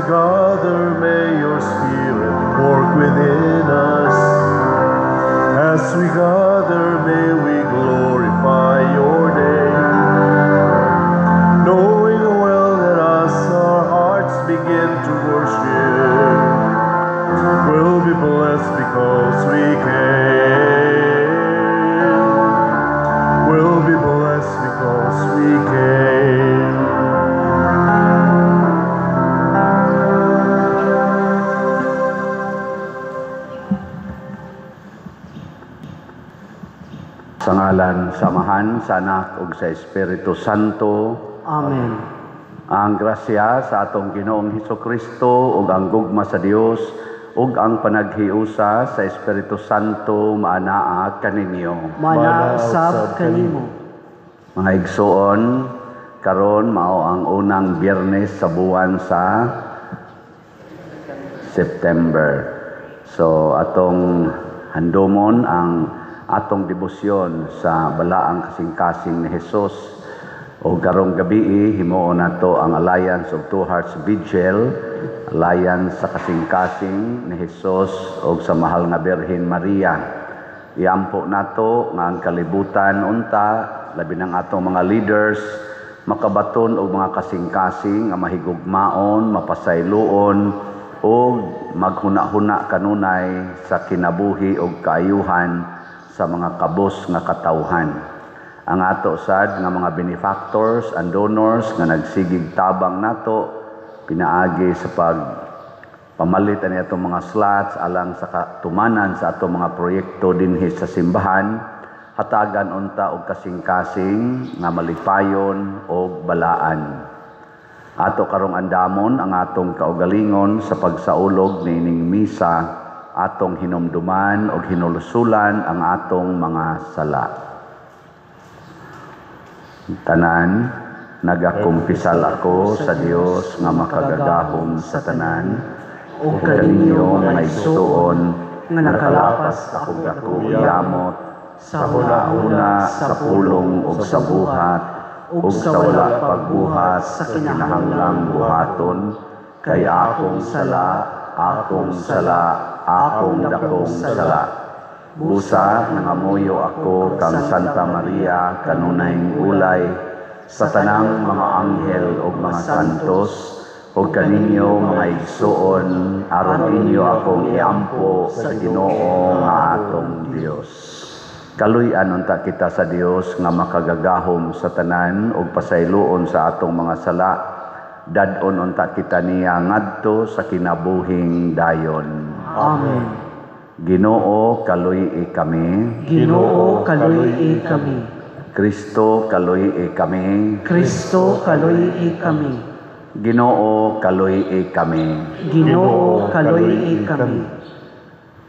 we gather, may your Spirit work within us. As we gather, may we glorify your name, knowing well that as our hearts begin to worship, we'll be blessed because we came. We'll be blessed because we came. Sa ngalan sa Amahan, sa Anak ug sa Espiritu Santo. Amen. Ang grasya sa atong Ginoong Hesukristo ug ang gugma sa Dios ug ang panaghiusa sa Espiritu Santo maanaa kaninyo. Maanaa usab kanimo. Mga igsuon, karon mao ang unang Biyernes sa buwan sa September. So atong handumon ang atong debosyon sa balaang kasing-kasing ni Jesus. O karong gabii himuon nato ang Alliance of Two Hearts Vigil, Alliance sa kasing-kasing ni Jesus og sa mahal nga Birhen Maria. Iampo nato nga ang kalibutan unta, labi ng atong mga leaders, makabaton og mga kasing-kasing nga mahigugmaon, mapasayloon og maghuna-huna kanunay sa kinabuhi og kaayuhan sa mga kabos nga katawhan. Ang ato sad nga mga benefactors and donors nga nagsigig tabang nato pinaagi sa pag pamalit ani atong mga slots alang sa katumanan sa atong mga proyekto dinhi sa simbahan, hatagan unta og kasing-kasing nga malipayon og balaan. Ato karong andamon ang atong kaugalingon sa pagsaulog niining misa, atong hinumduman og hinulsulan ang atong mga sala. Tanan, nagakumpisal ako sa Dios nga makagagahom sa tanan, ug ug kaninyo mga igsuon nga nakalapas ako dako yamot sa huna-huna, sa pulong ug sa buhat, ug sa wala pagbuhat sa kinahanglang buhaton, kay akong sala, akong sala, akong dakong sala. Busa nangamuyo ako kang Santa Maria kanunayng ulay sa tanang mga anghel ug mga santos ug kaninyo mga igsuon, aron inyo akong iampo sa Ginoo nga atong Dios. Kaluy-an unta kita sa Dios nga makagagahom sa tanan ug pasayloon sa atong mga sala. Dad-on unta kita niya ngadto sa kinabuhing dayon. Amen. Ginoo, kaluy-i kami. Ginoo, kaluy-i kami. Kristo, kaluy-i kami. Kristo, kaluy-i kami. Ginoo, kaluy-i kami. Ginoo, kaluy-i kami.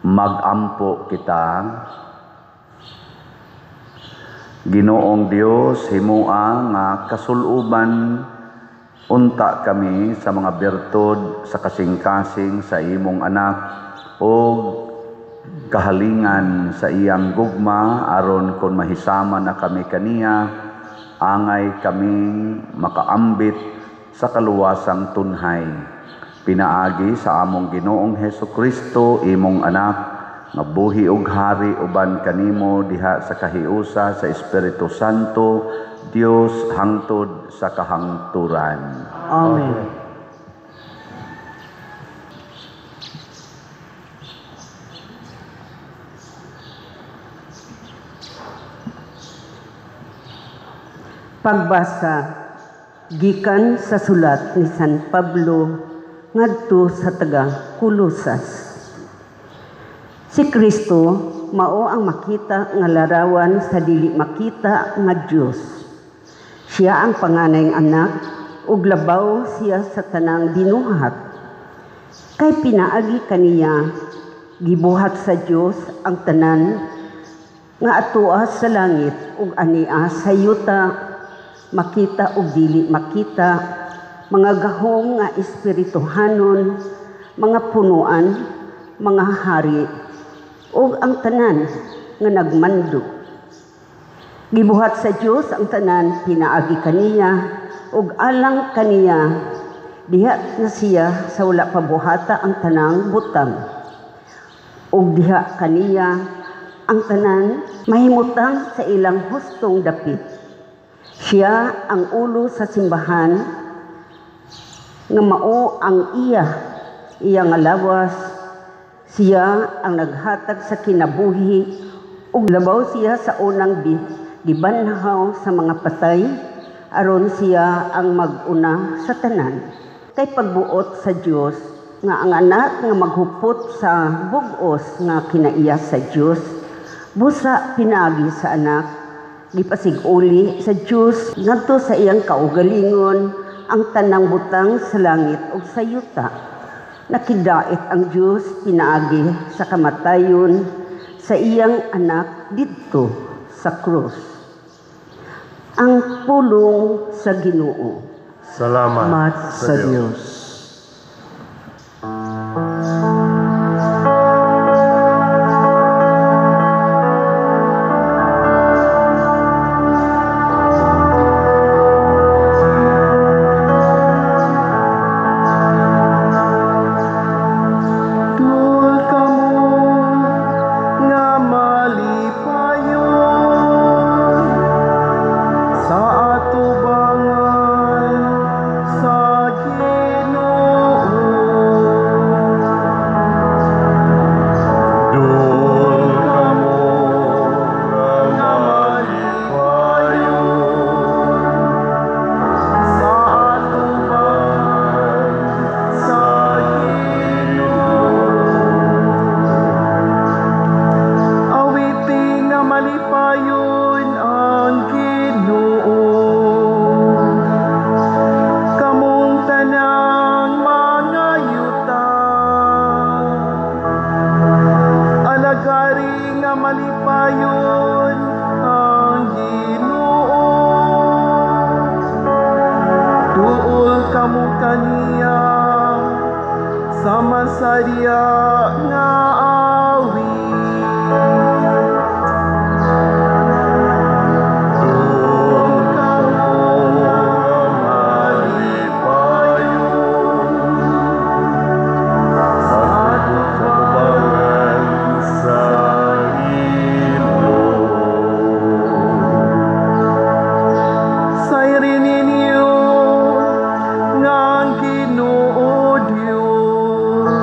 Magampo kita. Ginoong Dios, himua nga kasuluban unta kami sa mga bertud sa kasing-kasing sa imong anak og kahalingan sa iyang gugma, aron kon mahisama na kami kaniya, angay kaming makaambit sa kaluwasang tunhay. Pinaagi sa among Ginoong Hesukristo, imong anak, nga buhi og hari uban kanimo diha sa kahiusa sa Espiritu Santo, Dios hangtod sa kahangturan. Amen. Pagbasa gikan sa sulat ni San Pablo ngadto sa taga Colosas. Si Kristo mao ang makita nga larawan sa dili makita nga Dios. Siya ang panganayng anak ug labaw siya sa tanang binuhat. Kay pinaagi kaniya gibuhat sa Dios ang tanan nga atoa sa langit ug ania sa yuta, makita ug dili makita, mga gahom nga espirituhanon, mga punuan, mga hari, ug ang tanan nga nagmando. Gibuhat sa Dios ang tanan pinaagi kaniya ug alang kaniya. Diha na siya sa wala pa buhata ang tanang butang. Ug diha kaniya ang tanan mahimutang sa ilang hustong dapit. Siya ang ulo sa simbahan nga mao ang iya nga lawas. Siya ang naghatag sa kinabuhi ug labaw siya sa unang gibanhaw sa mga patay, aron siya ang mag-una sa tanan. Kay pagbuot sa Dios nga ang anak nga maghupot sa bug-os nga kinaiya sa Dios, busa pinaagi sa anak, gipasig-uli sa Dios ngadto sa iyang kaugalingon ang tanang butang sa langit ug sa yuta. Nakidait ang Dios pinaagi sa kamatayon sa iyang anak didto sa krus. Ang pulong sa Ginoo. Salamat Mat sa Dios. Duol kamo nga malipayon sa atubangan sa Ginoo. Duol kamo nga malipayon sa atubangan sa Ginoo. Awiti nga malipayon ang Ginoo. Kamong tanang mga yuta, alagari nga malipayon ang Ginoo. Duol kamo kaniya sama sa diya nga awit. Duol kamo nga malipayon sa atubangan sa Ginoo. Sayri ninyo nga ang Ginoo Dios.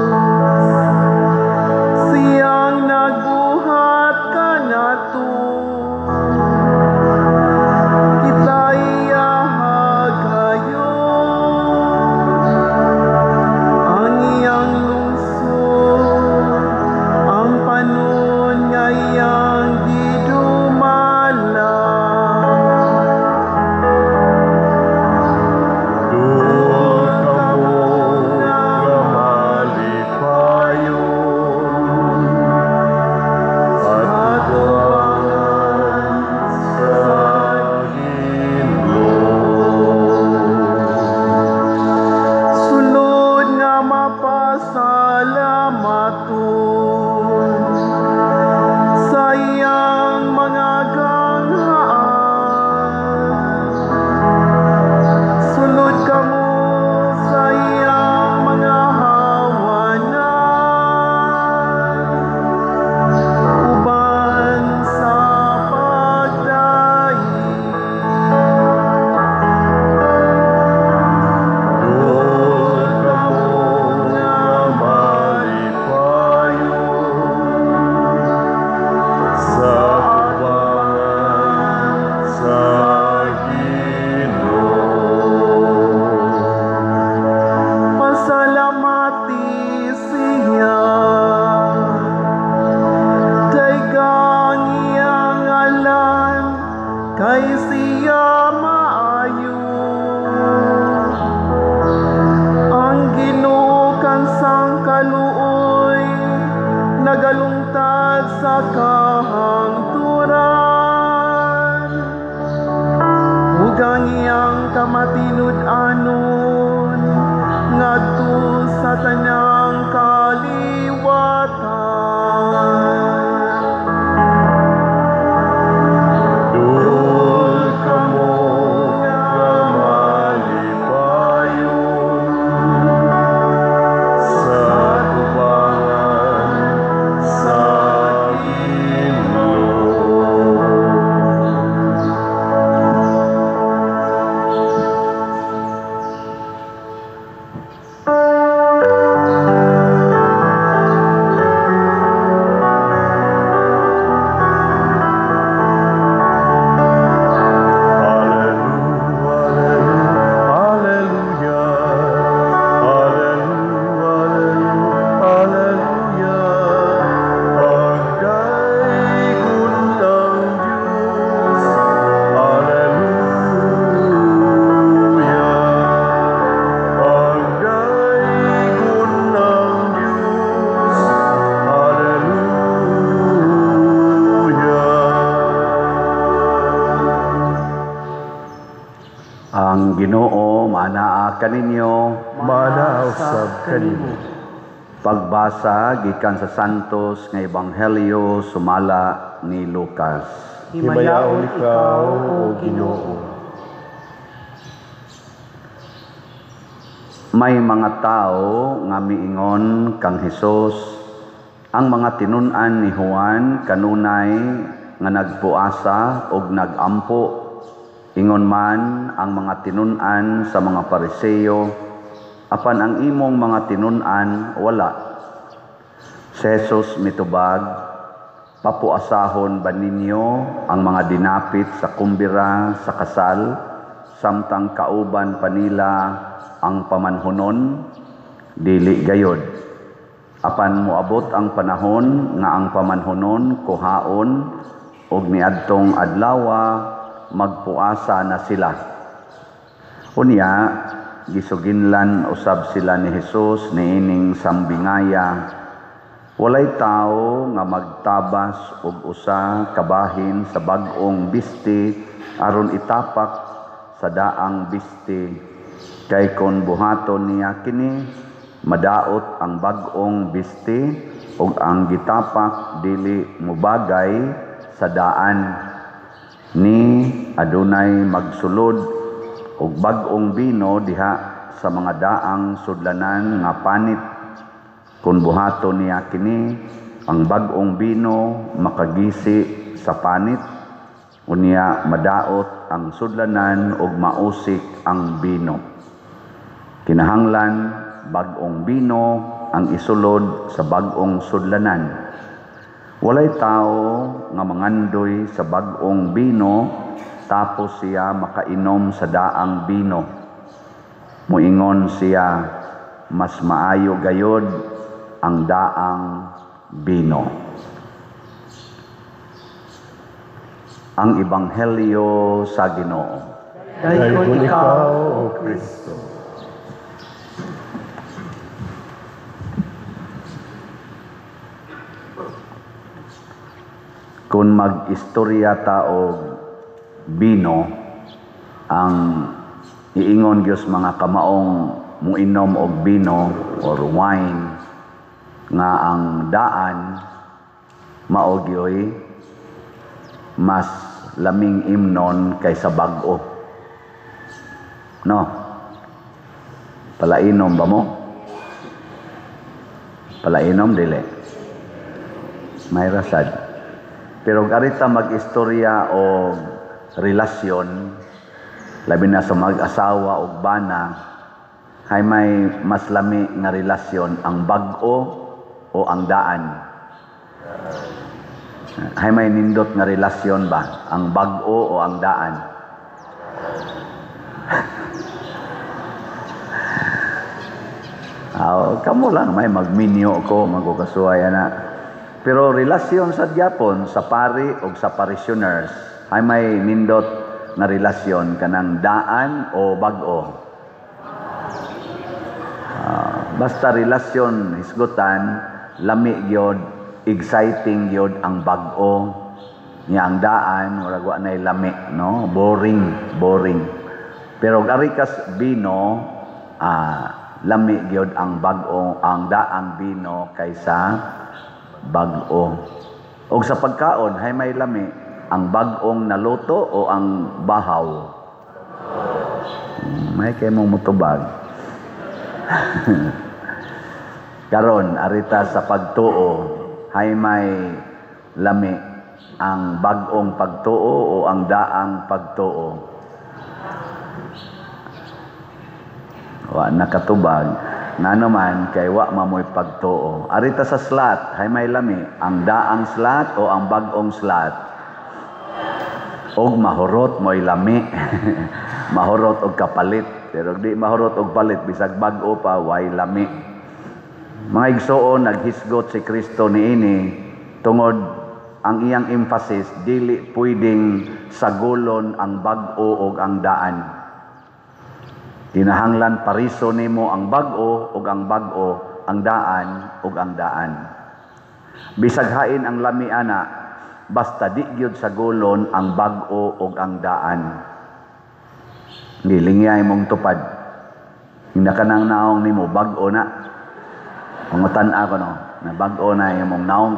kaninyo. Maana usab kanimo. Pagbasa gikan sa Santos nga Ebanghelyo sumala ni Lucas. Himayaon ikaw, O Ginoo. May mga tao nga miingon kang Hesus, ang mga tinun-an ni Juan kanunay nga nagpuasa og nagampo. Ingon man ang mga tinun-an sa mga Pariseo, apan ang imong mga tinun-an wala. Si Jesus mitubag, papuasahon ba ninyo ang mga dinapit sa kumbira sa kasal, samtang kauban pa nila ang pamanhunon? Dili gayod. Apan moabot ang panahon nga ang pamanhunon kuhaon og niadtong adlawa magpuasa na sila. Unya gisuginlan usab sila ni Hesus niining sambingaya, walay tawo nga magtabas og usa ka bahin sa bag-ong bisti aron itapak sa daang bisti, kay kon buhaton niya kini, madaot ang bag-ong bisti ug ang gitapak dili mobagay sa daan. Ni adunay magsulod og bag-ong bino diha sa mga daang sudlanan nga panit. Kun buhaton niya kini, ang bag-ong bino makagisi sa panit, unya madaot ang sudlanan ug mausik ang bino. Kinahanglan bag-ong bino ang isulod sa bag-ong sudlanan. Walay tao nga mangandoy sa bag-ong bino tapos siya makainom sa daang bino. Muingon siya, mas maayo gayod ang daang bino. Ang Ebanghelyo sa Ginoo. Dayon ikaw, O Kristo. Kung mag-istorya ta og bino, ang iingon gyud mga kamaong muinom og bino or wine, nga ang daan mao gyoy mas laming imnon kaysa bag-o. No? Palainom ba mo? Palainom dili. May rasad. Pero arita mag-istorya o relasyon, labi na sa mag-asawa o bana, hay may mas lami nga relasyon ang bag-o o ang daan. Hay may nindot nga relasyon ba? Ang bag-o o ang daan? Kamo lang, may magminyo ko, magkukasuhay na. Pero relasyon sa gyapon, sa pari o sa parishioners, ay may nindot na relasyon kanang daan o bag-o. Basta relasyon hisgutan, lami gyud, exciting gyud ang bag-o. Nya ang daan, murag wa nay lami, no? Boring, boring. Pero ari kas bino, lami gyud ang bag-o, ang daang bino kaysa bag-o. Og sa pagkaon, hay may lami ang bag-ong naluto o ang bahaw? May kay mong mutubag. Karon arita sa pagtuo, hay may lami ang bag-ong pagtuo o ang daang pagtuo? Wa nakatubag. Ngano man kay wa mamoy pagtuo. Arita sa slat, hay may lami ang daang slat o ang bag-ong slat? Og mahurot mo'y lami. Mahurot og kapalit. Pero di mahurot og palit, bisag bag-o pa, way lami. Mga igsoon, naghisgot si Kristo niini tungod ang iyang emphasis, dili pwedeng sagulon ang bag-o og ang daan. Kinahanglan pariso nimo ang bag-o ug ang bag-o, ang daan ug ang daan. Bisag hain ang lami ana, basta di gyud sagulon ang bag-o ug ang daan. Gilingyay mong tupad. Yung nakanang naong nimo bag-o na. Pangutan-a ko no, na bag-o na imong naong.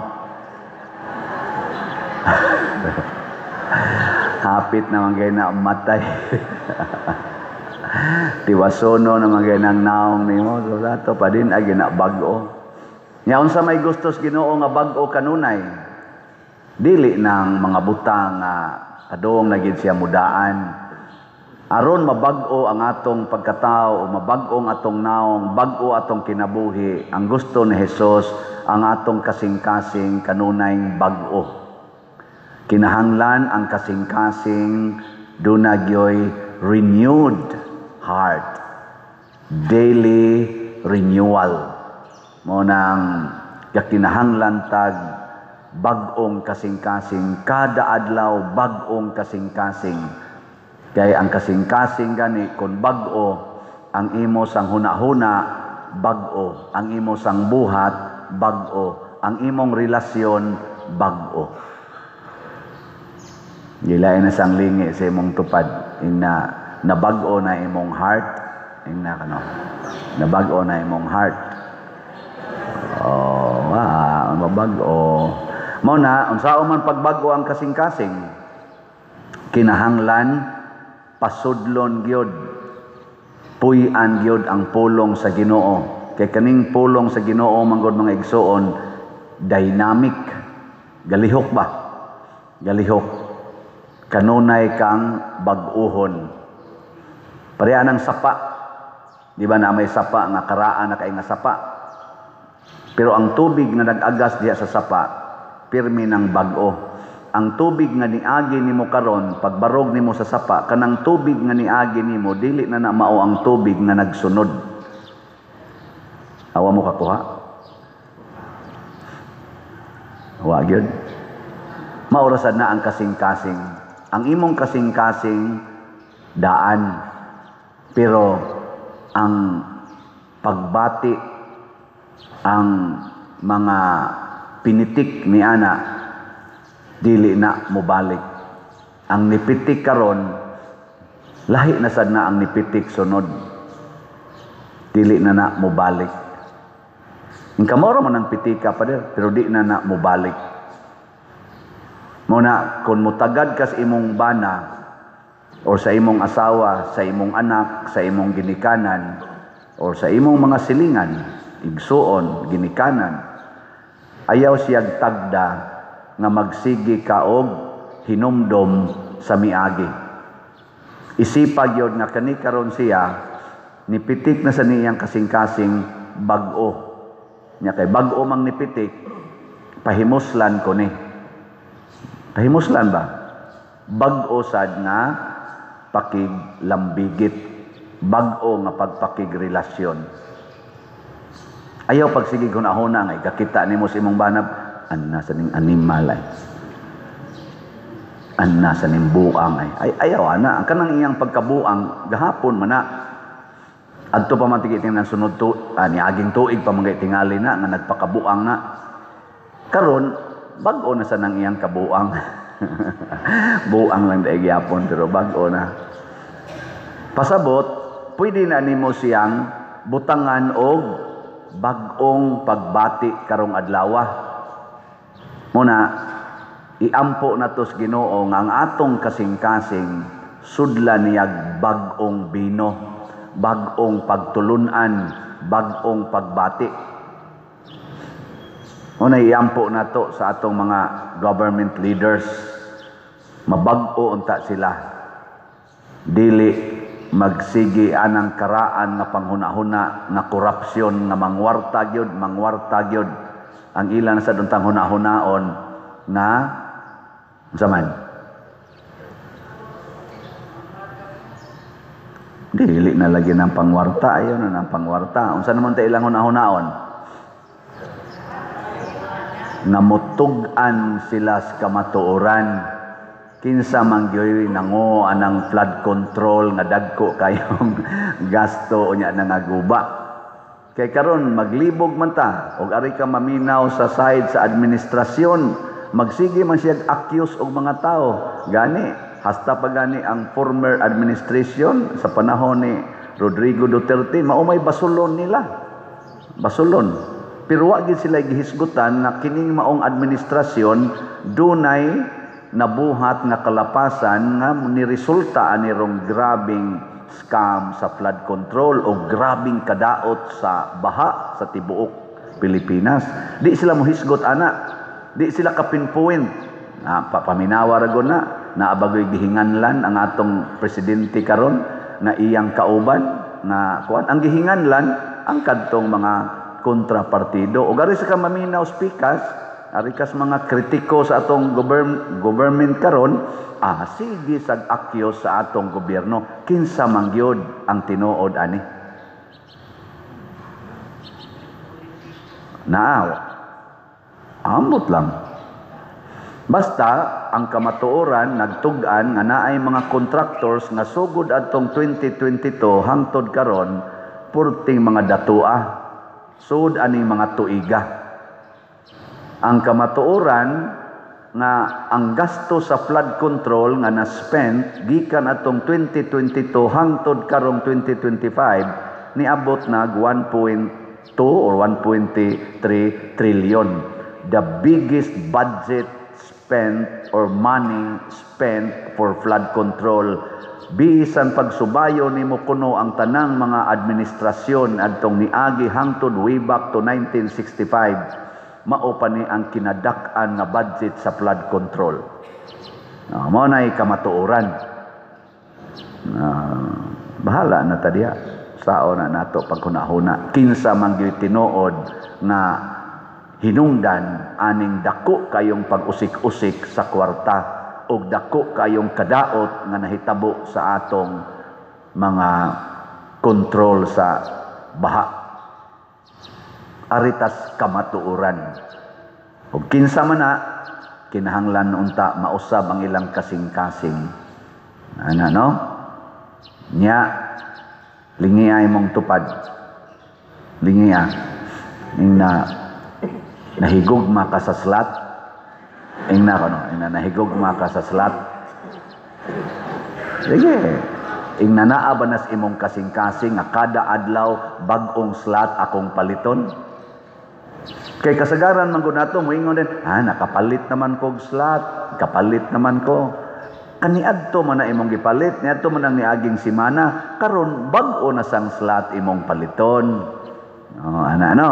Hapit naman kay na matay. Tiwasono naman kay nang naong nimo, so dato pa din ay ginabag-o. Nya unsa may gustos Ginoo nga bag-o kanunay? Dili nang mga butang nga padung na gid siya mudaan. Aron mabag-o ang atong pagkatao, mabag-o ang atong naong, bag-o atong kinabuhi. Ang gusto ni Hesus ang atong kasing-kasing kanunay bag-o. Kinahanglan ang kasing-kasing duna gyoy renewed heart. Daily renewal. Mo nang gakinahanglan tag bag-ong kasing-kasing, kada adlaw bag-ong kasing-kasing. Kay ang kasing-kasing gani kun bag-o ang imo sang hunahuna, bag-o ang imo sang buhat, bag-o ang imong relasyon, bag-o. Gilain na sang lingi sa imong tupad, ina nabag-o na imong heart, ina kano. Nabag-o na imong heart. Oh, mabag-o. Mao na unsaon man pagbag-o ang kasing-kasing? Kinahanglan pasudlon gyud, puy-an gyud ang pulong sa Ginoo. Kay kaning pulong sa Ginoo manggod mga igsoon, dynamic, galihok ba? Galihok. Kanunay kang bag-uhon. Pareha ng sapa. Di ba na may sapa nga karaan na kay nga sapa? Pero ang tubig nga nag-agas diha sa sapa, pirmi ng bag-o. Ang tubig nga niagi nimo karon, pagbarog nimo sa sapa, kanang tubig nga niagi nimo dili na na mao ang tubig nga nagsunod. Awa mo kakuha? Wa gyud. Maurasan na ang kasing-kasing. Ang imong kasing-kasing daan, pero ang pagbati, ang mga pinitik ni ana, dili na mobalik. Ang nipitik karon, lahi na sad na ang nipitik sunod. Dili na na mobalik. Ang kamoro man ang pitika pa der, pero di na na mobalik. Muna, kung mutagad ka sa imong bana or sa imong asawa, sa imong anak, sa imong ginikanan, or sa imong mga silingan, igsuon, ginikanan, ayaw siyag tagda nga magsigi ka og hinumdom sa miagi. Isipag yun nga kani karon siya, nipitik na sa niyang kasing-kasing bag-o. Nya kay bag-o mang nipitik, pahimuslan ko ni. Pahimuslan ba? Bag-o sad nga pakiglambigit, bag-o nga pagpakigrelasyon. Ayaw pagsige hunahuna nga ikakita nimo sa imong banab, anna sa ning animal ay. Anna sa ning buang ay. Ay ayaw ana, ang kanang iyang pagkabuang gahapon man na. Adto pa man tigit tingnan sunod tu, niaging tuig pa man tingali na nga nagpakabuang na. Karon bag-o na sa nang iyang kabuang. Buang lang dai gyapon pero bag-o na. Pasabot, pwede na nimo siyang butangan og bag-ong pagbati karong adlawa. Muna, iampo na tos Ginoo nga ang atong kasing-kasing sudlan niyag bag-ong bino, bag-ong pagtulunan, bag-ong pagbati. Muna, iampo na to sa atong mga government leaders. Mabag-o unta sila. Dili magsigi anang karaan nga panghuna-huna nga korupsyon nga mangwarta gyud, mangwarta gyud. Ang ilan sa duntang huna-hunaon nga unsa man? Dili na lagi ng pangwarta, ayaw na ng pangwarta. Unsa naman ta ilang huna-hunaon? Nga mutug-an sila sa kamatuoran. Kinsa man gyoy nango anang flood control nga dagko kayong gasto unya na nga guba. Kay karon maglibog man ta og ari ka maminaw sa side sa administrasyon, magsige man siya accuse og mga tao. Gani hasta pa gani ang former administration sa panahon ni Rodrigo Duterte, mao may basulon nila. Basulon. Pero wa gid sila gihisgutan nga kining maong administrasyon dunay nabuhat nga kalapasan nga niresulta ani rong grabing scam sa flood control o grabing kadaot sa baha sa tibuok Pilipinas. Di sila mohisgot ana. Di sila ka-pinpoint. Na, paminawa ra na naabagoy gihinganlan ang atong presidente karon nga iyang kauban nga kuan ang gihinganlan ang kadtong mga kontrapartido. O gari sa ka maminaw speakers, ari kas mga kritiko sa atong government karon, sige sag akyo sa atong gobyerno. Kinsa man gyud ang tinuod ani? Naaw. Amot lang. Basta ang kamatuoran nagtug-an nga naay mga contractors nga sugod adtong 2022 hangtod karon purting mga datua, sud aning mga tuiga. Ang kamatuoran nga ang gasto sa flood control nga na-spend gikan atong 2022 hangtod karong 2025 niabot nag 1.2 or 1.3 trillion. The biggest budget spent or money spent for flood control. Bisan pagsubayo nimo kuno ang tanang mga administrasyon adtong niagi hangtod way back to 1965, mao pa ni ang kinadak-an nga budget sa flood control. Mao nay kamatuoran. Bahala na ta diha. Sao na nato paghunahuna kinsa man gyud tinuod nga hinungdan aning dako kayong pag-usik-usik sa kwarta og dako kayong kadaot nga nahitabo sa atong mga kontrol sa baha. Aritas kamatuoran. Og kinsa man na kinahanglan unta mausab ang ilang kasing-kasing. Ana no? Nya lingiay mong tupad. Lingia ing na nahigugma ka sa slat. Ing na kono, ing na nahigugma ka sa slat. Sige. Ing na naa ba nas imong kasing-kasing nga kada adlaw bag-ong slat akong paliton? Kay kasagaran man gud nato moingon din, nakapalit naman kog slat, kapalit naman ko. Kaniadto man na imong gipalit, niadto man ang niaging semana, karon bag-o na sang slat imong paliton. Oh, ana ano?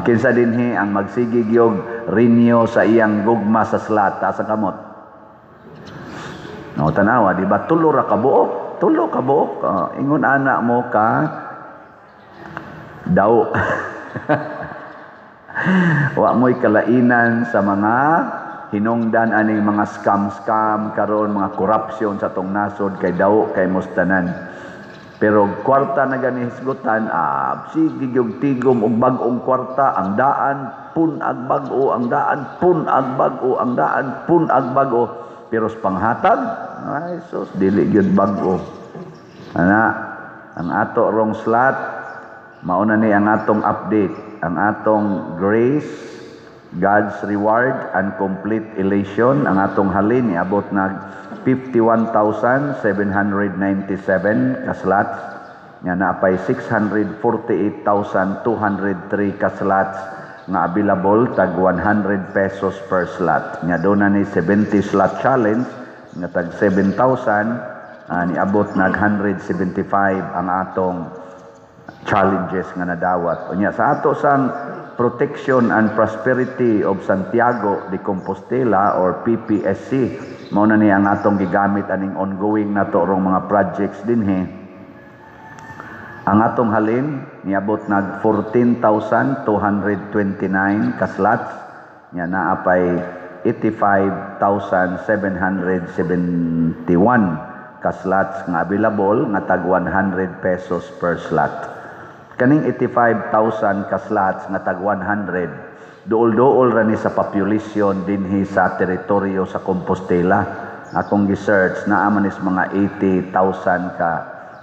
Kinsa dinhi ang magsigig yog renew sa iyang gugma sa slat, taas ang kamot. No, tanawa, di ba? Tulo ra ka buok, tulo ka buok. Ingon ana mo ka daw. Wa mo'y kalainan sa mga hinungdan aning mga scam-scam karon, mga corruption sa tong nasod kay daw kay mustanan. Pero kwarta na gani hisgutan, sige gyud tigom og bag-ong kwarta, ang daan pun-ag bag-o, ang daan pun-ag bag-o, ang daan pun-ag bag-o. Pero sa panghatag, ay sus, dili gyud bag-o. Ana, ang ato rong slat, mauna ni ang atong update, ang atong grace, God's reward and complete elation. Ang atong halin niabot nag 51,797 kaslats, nga naapay 648,203 kaslats nga available tag 100 pesos per slot. Nga doon na ni 70 slot challenge nga tag 7,000, niabot nag 175 ang atong challenges nga nadawat. Unya sa ato sang Protection and Prosperity of Santiago de Compostela or PPSC, mao na ni ang atong gigamit aning ongoing nato rong mga projects dinhi. Ang atong halin niabot nag 14,229 ka slots, nya naa pay 85,771 ka slots nga available nga tag 100 pesos per slot. Kaning 85,000 ka slots nga tag 100, duol-duol ra ni sa population dinhi sa teritoryo sa Compostela. Akong gi-search naa man is mga 80,000 ka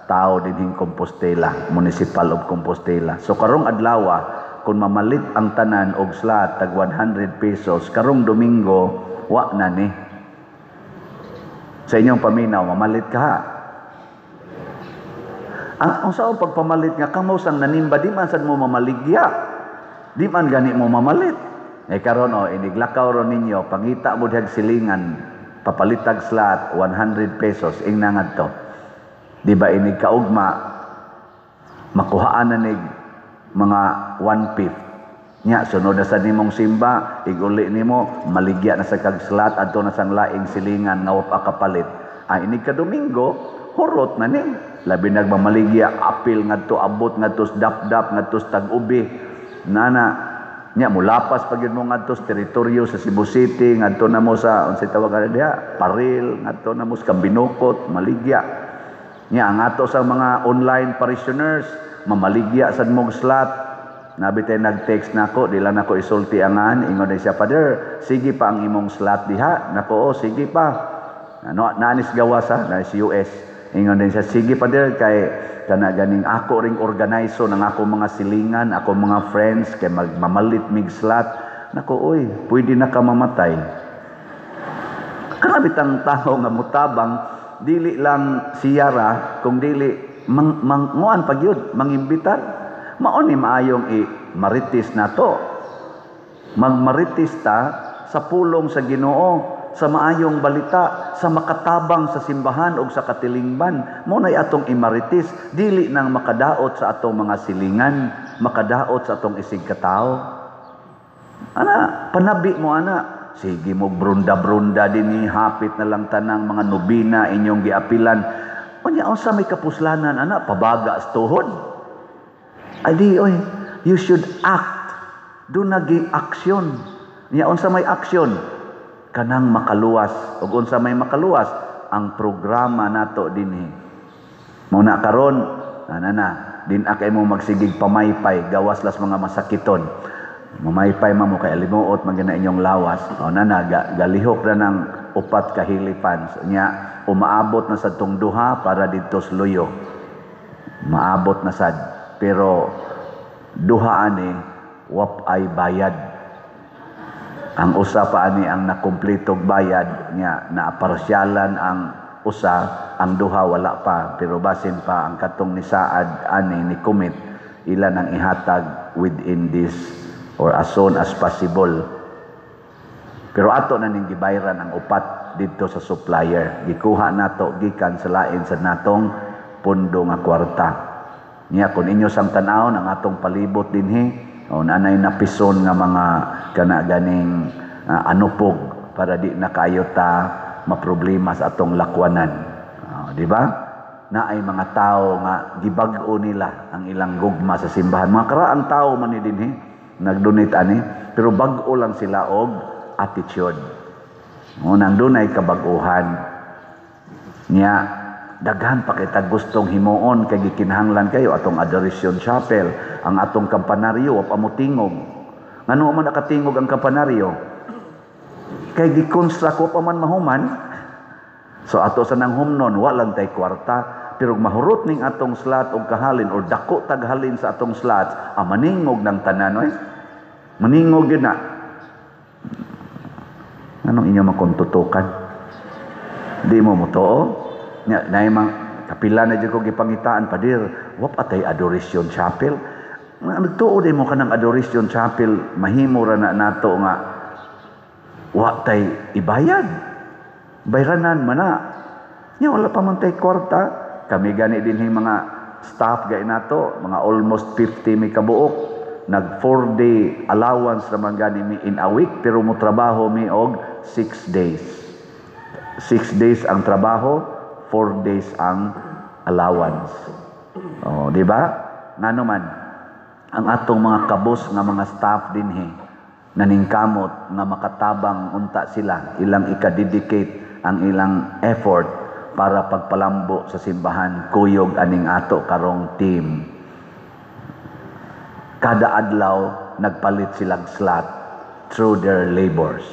tao dinhing Compostela, Municipal of Compostela. So karong adlaw, kung mamalit ang tanan og slot tag 100 pesos, karong Domingo wa na ni. Sa inyong paminaw, mamalit ka ha? Ang unsa pagpamalit nga kamo sang nanimba, di man sad mo mamaligya. Di man gani mo mamalit. Eh karon oh, iniglakaw ron ninyo, pangita mo dihag silingan, papalitag slot 100 pesos ing ngadto. Di ba inig kaugma makuhaan na nig mga 1/5. Nya sunod na sa nimong simba, iguli nimo, maligya na sa kag slot adto na sang laing silingan nga wa kapalit. Ah, inig ka Domingo, hurot na ni. Labi nagmamaligya, apil ngadto, abot ngadto sa dapdap, ngadto sa tag-ubi. Nana, nya mulapas pa gyud mo ngadto sa teritoryo sa Cebu City, ngadto na mo sa unsay tawag ana diha, Paril, ngadto na mo sa Cambinocot, maligya. Nya ang ato sa mga online parishioners, mamaligya sad mog slot. Nabi tay nag-text nako, di lang nako isulti angan, ingon na siya, "Father, sige pa ang imong slot diha." Nako, "Oh, sige pa." Ano, naanis gawas ha, naanis US. Ingon din siya, "Sige Father, kay kana ganing ako ring organiso ng ako mga silingan, ako mga friends, kay magmamalit mig slot." Nako, oy, pwede na ka mamatay. Kana bitang tao nga mutabang, dili lang siyara, kung dili, mang, nguan pag yun, mangimbitar. Mao ni maayong i-marites nato. Magmarites ta sa pulong sa Ginoo, sa maayong balita, sa makatabang sa simbahan o sa katilingban. Mo na'y atong imarites, dili nang makadaot sa atong mga silingan, makadaot sa atong isig katao. Ana, panabi mo ana. Sige mo brunda-brunda dinhi, hapit na lang tanang mga nobina inyong giapilan. Unya unsa may kapuslanan ana, pabaga sa tuhod. Ay di oy, you should act. Do nagi aksyon. Nya unsa may aksyon? Kanang makaluwas. Ug unsa may makaluwas? Ang programa nato dinhi. Mao na karon, ana na, din akay mo magsigig pamaypay gawas las mga masakiton. Mamaypay man mo kay alimuot man gina inyong lawas. O na na, galihok na ng upat ka helifans. Nya umaabot na sa tong duha para didto sa Luyo. Maabot na sad, pero duha ani wap ay bayad. Ang usa pa ani ang nakumpletog bayad nya naaparsyalan ang usa, ang duha wala pa, pero basin pa ang katong ni saad ani ni commit ilan ang ihatag within this or as soon as possible. Pero ato na ning gibayran ang upat didto sa supplier. Gikuha nato gikan sa lain sa natong pundo nga kwarta. Niya kung inyo sang tan-awon ang atong palibot dinhi, o nanay napison nga mga kana ganing anupog para di na kayo ta maproblema sa atong lakwanan. Di ba? Naay mga tao nga gibag-o nila ang ilang gugma sa simbahan. Mga karaang tao man ni dinhi nagdonate ani, pero bag-o lang sila og attitude. O nang dunay kabag-uhan. Niya daghan pa kita gustong himuon kay gikinahanglan kayo atong Adoration Chapel, ang atong kampanaryo wa pa mo tingog. Ngano man nakatingog ang kampanaryo? Kay gikonstruct wa pa man mahuman. So ato sa nang humnon wa lang tay kwarta, pero mahurot ning atong slot og kahalin or dako taghalin sa atong slots, ang maningog ng tanan oy. Maningog gyud na. Anong inyo makontutukan? Di mo motoo? Nya nay mang kapila na jud ko gipangitaan, "Padir, wa pa tay Adoration Chapel." Nagtuo di mo kanang Adoration Chapel mahimo ra na nato nga wa tay ibayad. Bayranan man na. Nya wala pa man tay kwarta. Kami gani dinhi mga staff gay nato, mga almost 50 mi kabuok. Nag 4-day allowance naman gani mi in a week, pero mo trabaho mi og 6 days. 6 days ang trabaho, 4 days ang allowance. Oh, di ba? Ngano man ang atong mga kabus nga mga staff dinhi naningkamot nga makatabang unta sila, ilang ika-dedicate ang ilang effort para pagpalambo sa simbahan, kuyog aning ato karong team. Kada adlaw nagpalit silang slot through their labors.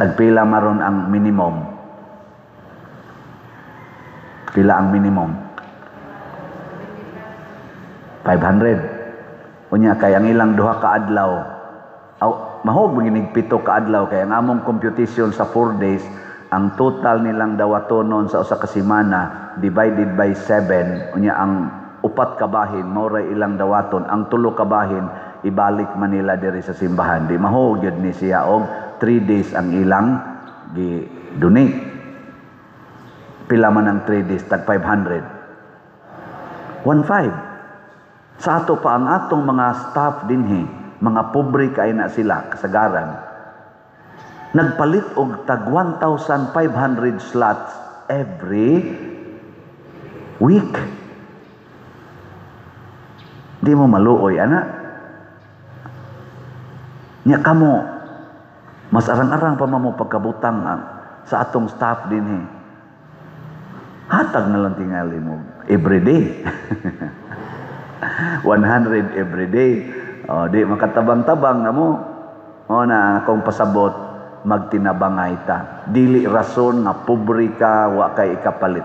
Tagpila maron ang minimum? Pila ang minimum? 500. Unya kay ang ilang duha ka adlaw, aw, mahog maginig 7 ka adlaw, kay ang among computation sa 4 days, ang total nilang dawatonon sa usa ka semana divided by 7, unya ang upat ka bahin mao ray ilang dawaton, ang tulo ka bahin ibalik man nila diri sa simbahan. Di maho gyud ni siya og 3 days ang ilang gi donate. Pila man ang 3 days? Tag 500. 1.5. Sa ato pa ang atong mga staff dinhi, mga pobre kay na sila kasagaran, nagpalit og tag 1,500 slots every week. Di mo maluoy ana? Nya kamo, mas arang-arang pa mo pagkabutang ang, sa atong staff dinhi. Hatag na lang tingali mo every day. 100 every day. O, di makatabang-tabang na mo. O na akong pasabot, magtinabangay ta. Dili rason nga pobre ka, wa kay ikapalit.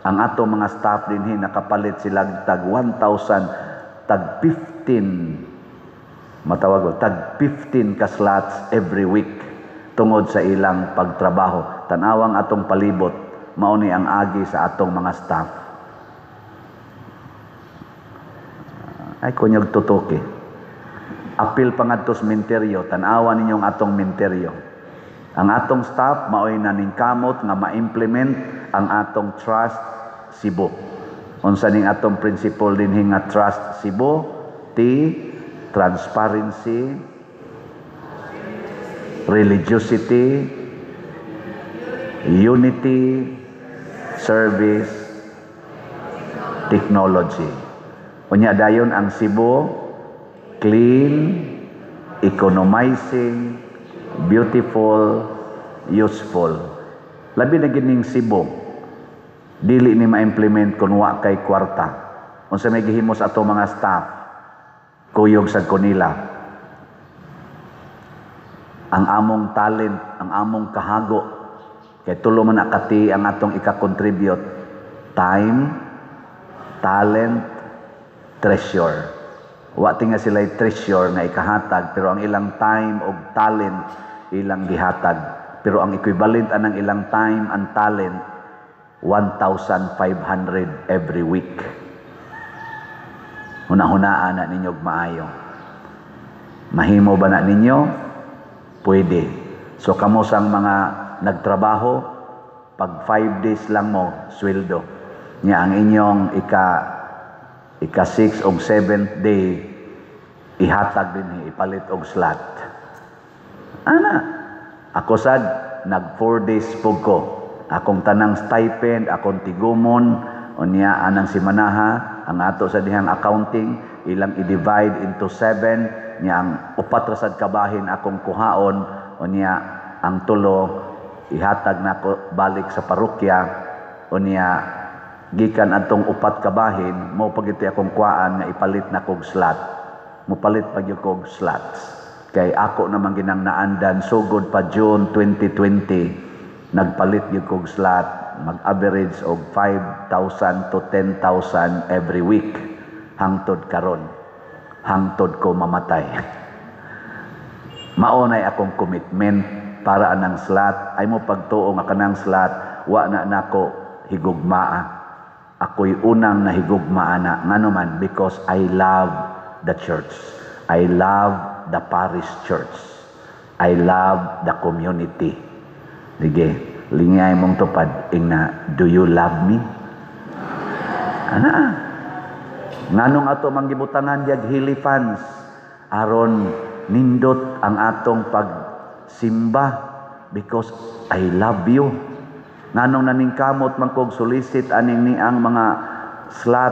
Ang ato mga staff dinhi nakapalit sila tag 1,000, tag 15, matawag ko, tag 15 ka slots every week tungod sa ilang pagtrabaho. Tanawang atong palibot, mao ni ang agi sa atong mga staff. Ay, kunyog tutuki. Apil pa ngadto sa minteryo, tan-awa ninyong atong minteryo. Ang atong staff maoy naningkamot nga ma-implement ang atong Trust Cebu. Unsa ning atong principle dinhi nga Trust Cebu? T, transparency, religiosity, unity, service, technology. Unya dayon ang Cebu, clean, economizing, beautiful, useful. Labi na gining Cebu, dili ni ma-implement kung wa kay kwarta. Unsa may gihimo sa ato mga staff, kuyog sa kanila. Ang among talent, ang among kahago, kay tulo man akati ang atong ika-contribute: time, talent, treasure. Wa tinga sila treasure nga ikahatag, pero ang ilang time og talent ilang gihatag. Pero ang equivalent anang ilang time and talent, 1,500 every week. Hunahunaan na ninyo og maayo. Mahimo ba na ninyo? Pwede. So kamo sang mga nagtrabaho, pag 5 days lang mo sweldo. Nya ang inyong ika 6 og 7th day ihatag dinhi, ipalit og slot. Ana, ako sad nag 4 days pug ko. Akong tanang stipend, akong tigumon, unya anang simanaha, ang ato sa dihang accounting, ilang i-divide into 7, nya ang upat ra sad kabahin akong kuhaon, unya ang tulo ihatag nako balik sa parokya, unya gikan atong upat kabahin mo pagiti akong kuhaan nga ipalit na kog slot. Mopalit pa gyud kog slots. Kay ako naman ginang naandan sugod pa June 2020, nagpalit gyud kog slot, mag-average og 5,000 to 10,000 every week hangtod karon, hangtod ko mamatay. Mao nay akong commitment para anang slot. Ay mo pagtuo nga kanang slot wa na nako higugmaa. Ako'y unang nahigugmaa na. Ngano man? Because I love the church. I love the parish church. I love the community. Sige, lingay mong tupad. Ingna, do you love me? Ana. Nganong ato manggibutangan diag Healy Funds? Aron nindot ang atong pagsimba because I love you. Nganong naningkamot man kog solicit aning ni ang mga slot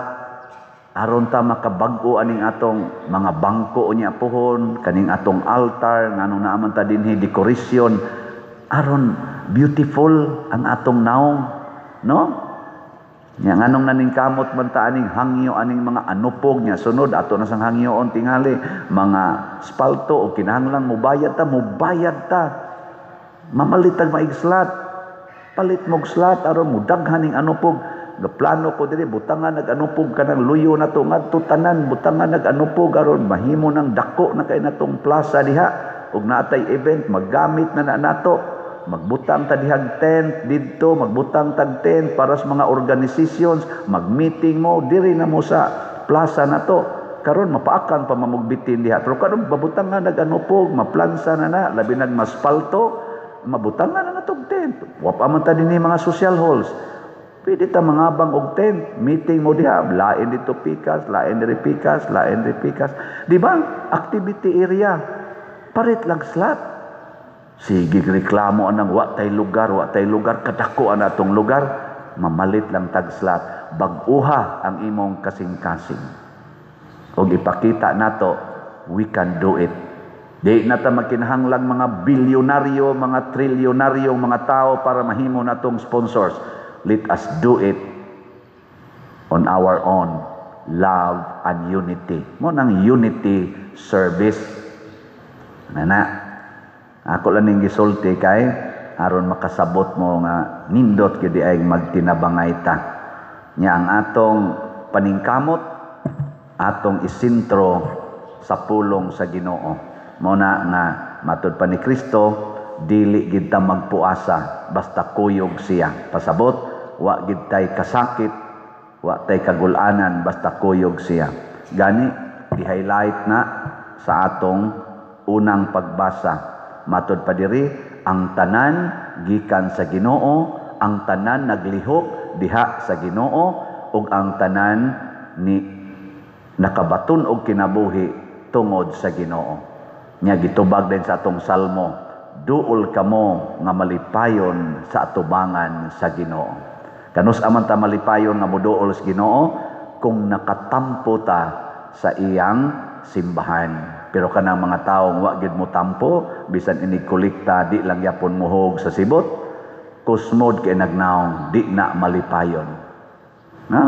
aron ta makabag-o aning atong mga bangko unya pohon, kaning atong altar, nganong naaman ta dinhi decoration aron beautiful ang atong naong, no? Nya nganong naningkamot man ta aning hangyo aning mga anupog nya sunod ato na sang hangyoon tingali mga spalto o kinahanglan mobayad ta, mobayad ta. Mamalitag maig slot. Palit mog slot aron mudaghan ning anupog. Gaplano ko diri butangan nag-anupog kanang luyo na to ngadto tanan butangan nag-anupog aron mahimo nang dako na kay natong plaza diha ug naatay event maggamit na na nato. Magbutang ta dihag tent didto, magbutang tag tent para sa mga organizations, mag-meeting mo diri na mo sa plaza na to. Karon mapaakan pa mamugbitin diha. Pero karon babutang nga nag-anupog, maplansa na na, labi nag maspalto, mabutang nga na natog tent. Wa pa man ta dinhi mga social halls. Pwede ta mangabang og tent, meeting mo diha, lain dito pikas, lain diri pikas, lain diri pikas. Di ba? Activity area. Palit lang slot. Sige reklamo anang wa tay lugar, wa tay lugar, kadako ang atong lugar, mamalit lang tag slot. Bag-uha ang imong kasing-kasing. Og ipakita nato, we can do it. Di na ta magkinahanglang mga bilyonaryo, mga trilyonaryo, mga tao para mahimo natong sponsors. Let us do it on our own. Love and unity. Mao nang unity service. Nana. Ako lang ning gisulti kay aron makasabot mo nga nindot gyud ay magtinabangay ta. Nya ang atong paningkamot, atong isentro sa pulong sa Ginoo. Mao na nga matud pa ni Kristo, dili gid ta magpuasa basta kuyog siya. Pasabot, wa gid tay kasakit, wa tay kagulanan basta kuyog siya. Gani di-highlight na sa atong unang pagbasa. Matud pa diri, ang tanan gikan sa Ginoo, ang tanan naglihok diha sa Ginoo, ug ang tanan ni nakabaton og kinabuhi tungod sa Ginoo. Nya gitubag din sa atong salmo, duol kamo nga malipayon sa atubangan sa Ginoo. Kanus aman ta malipayon nga moduol sa Ginoo kung nakatampo ta sa iyang simbahan. Pero kanang mga tawo wa gyud mo tampo, bisan inig kolekta di lang yapon muhog sa sibot, kusmod kay nagnaong, di na malipayon. No.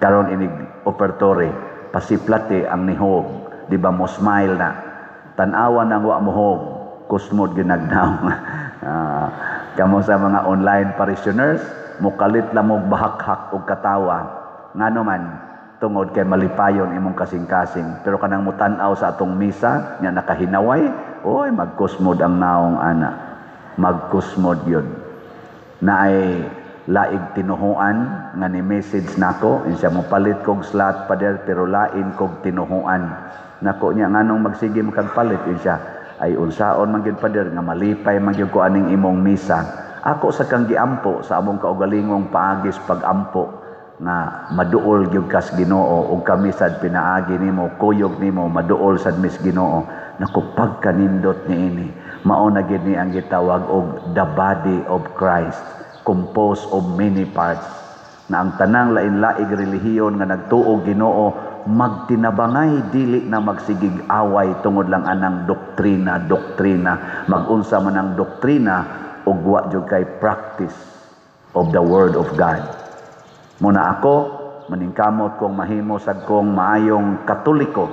Karon inig opertory, pasiplate ang nihog, di ba mo smile na. Tan-awa nang wa mohog, kusmod gyud nagnaong. Kamo sa mga online parishioners, mukalit lang mo bahakhak og katawa. Ngano man, tungod kay malipayon imong kasing-kasing. Pero kanang mutan-aw sa atong misa, nga nakahinaway, oy, magkusmod ang naong ana. Magkusmod yun. Na ay laig tinuhuan nga ni message nako, insya mo palit kog slot pader pero lain kog tinuhuan. Nako niya nganong magsige makagpalit insya ay unsaon man gyud pader nga malipay man gyud ko aning imong misa. Ako sa kang giampo sa among kaugalingong paagis pagampo nga maduol gyud kas Ginoo ug kami sad pinaagi nimo, kuyog nimo maduol sad mis Ginoo. Nako pagkanindot niini, mao na gyud ni ang gitawag og the body of Christ, composed of many parts, na ang tanang lain-laing relihiyon nga nagtuo Ginoo magtinabangay, dili na magsigig away tungod lang anang doktrina, doktrina, magunsa man ang doktrina ug wa jud kay practice of the word of God. Muna ako maningkamot kong mahimo sad kong maayong Katoliko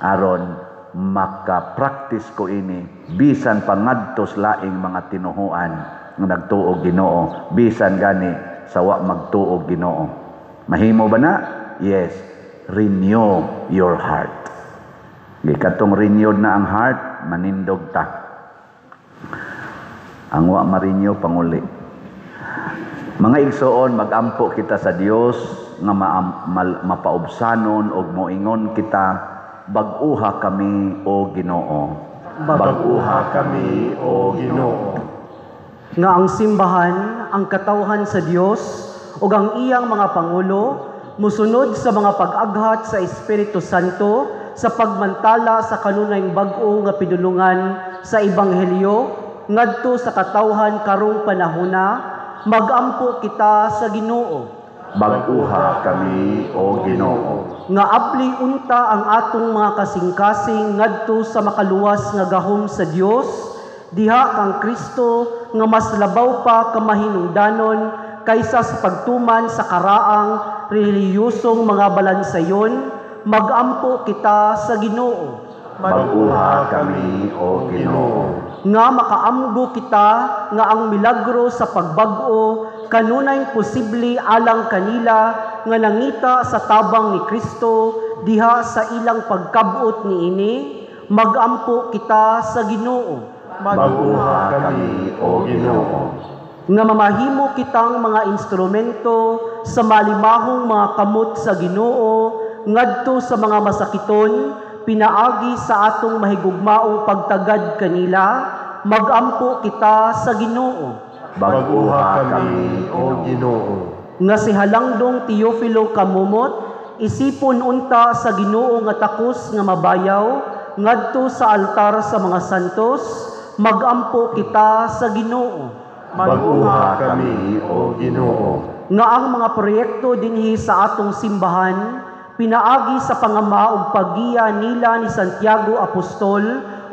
aron maka-practice ko ini bisan pangadtos laing mga tinuhuan nga nagtuo Ginoo, bisan gani sa wa magtuo Ginoo. Mahimo ba na? Yes. Renew your heart. Gikatong renewed na ang heart, manindog ta. Ang wa ma-renew panguli. Mga igsoon, magampo kita sa Dios nga mapaubsanon og moingon kita, bag-uha kami o Ginoo. Bag-uha kami o Ginoo. Nga ang simbahan, ang katawhan sa Dios ug ang iyang mga pangulo musunod sa mga pag-aghat sa Espiritu Santo sa pagmantala sa kanunayng bag-o nga pidulungan sa Ebanghelyo ngadto sa katawhan karong panahona, magampo kita sa Ginoo. Bag-uha kami o Ginoo. Nga abli unta ang atong mga kasing-kasing ngadto sa makaluwas nga gahom sa Dios diha kang Kristo nga mas labaw pa kamahinungdanon kaysa sa pagtuman sa karaang reliyosong mga balansayon, magampo kita sa Ginoo. Bag-uha kami o Ginoo. Nga makaamgo kita nga ang milagro sa pagbag-o kanunay posible alang kanila nga nangita sa tabang ni Kristo diha sa ilang pagkabot niini, magampo kita sa Ginoo. Bag-uha kami, O Ginoo. Nga mamahimo kitang mga instrumento sa malimahong mga kamot sa Ginoo ngadto sa mga masakiton, pinaagi sa atong mahigugmaong pagtagad kanila, magampo kita sa Ginoo. Bag-uha kami, O Ginoo. Nga si Halangdong Teofilo Camomot, isipon unta sa Ginoo nga takos nga mabayaw ngadto sa altar sa mga santos, magampo kita sa Ginoo. Bag-uha kami, O Ginoo. Nga ang mga proyekto dinhi sa atong simbahan, pinaagi sa pangama ug paggiya nila ni Santiago Apostol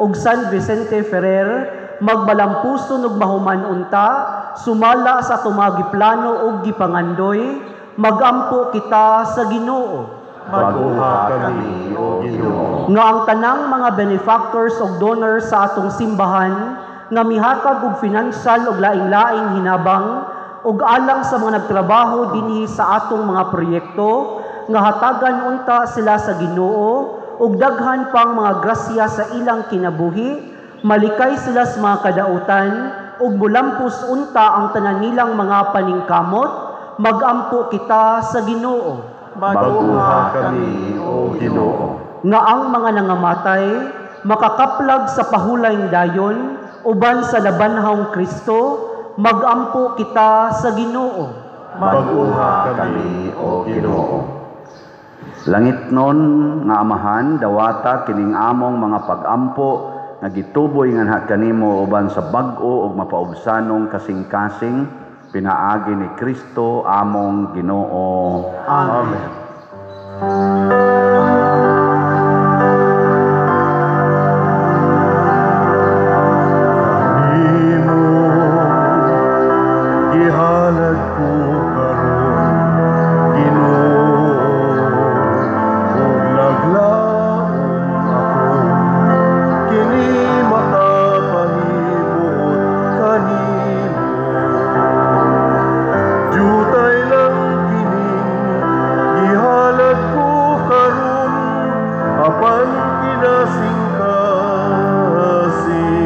ug San Vicente Ferrer, magbalampuson ug mahuman unta, sumala sa atong mga giplano ug gipangandoy, magampo kita sa Ginoo. Bag-uha kami, O Ginoo. Nga ang tanang mga benefactors ug donors sa atong simbahan nga mihatag og financial ug laing-laing hinabang ug alang sa mga nagtrabaho dinhi sa atong mga proyekto, nga hatagan unta sila sa Ginoo ug daghan pang mga grasya sa ilang kinabuhi, malikay sila sa mga kadautan ug mulampos unta ang tanan nilang mga paningkamot, magampo kita sa Ginoo. Bag-uha kami, O Ginoo. Nga ang mga nangamatay makakaplag sa pahulayng dayon uban sa labanhawng Kristo, magampo kita sa Ginoo. Bag-uha kami, O Ginoo. Langit nun nga Amahan, dawata kining among mga pagampo nga gituboy nganha kanimo uban sa bag-o ug mapaubsanong kasing-kasing, pinaagi ni Kristo among Ginoo. Amen. Nimo gihalad ko karon, Ginoo, ug naglaom ako kini makapahimuot kanimo. Jutay lang kining gihalad ko karon, apan kinasing-kasing.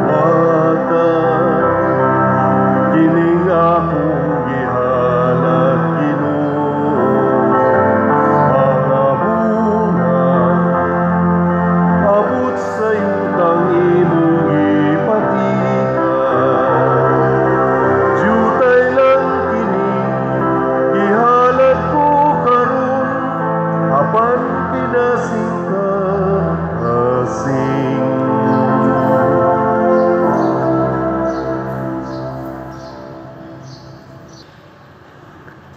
Wata kining akong gihalad, Ginoo, mga bunga abot sa yutang imong gipatikan. Jutay lang kining gihalad ko karon, apan kinasing-kasing.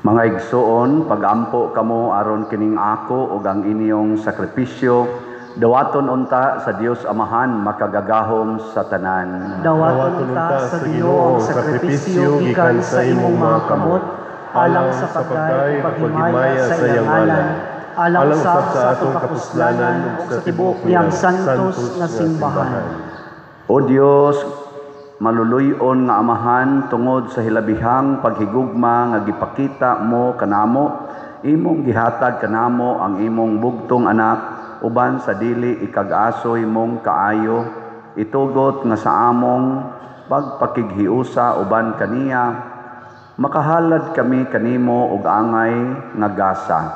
Mga igsoon, pagampo kamo aron kining ako ug ang inyong sakripisyo, dawaton unta sa Dios Amahan makagagahom sa tanan. Dawaton unta sa Ginoo ang sakripisyo gikan sa imong mga kamot, alang sa pagday ug paghimaya sa iyang ngalan, alang usab sa atong kapuslanan ug sa tibuok niyang santos nga simbahan. O Dios, maluluy-on nga Amahan, tungod sa hilabihang paghigugma nga gipakita mo kanamo, imong gihatag kanamo ang imong bugtong anak uban sa dili ikag-asoy mong kaayo, itugot nga sa among pagpakighiusa uban kaniya, makahalad kami kanimo og angay nga gasa,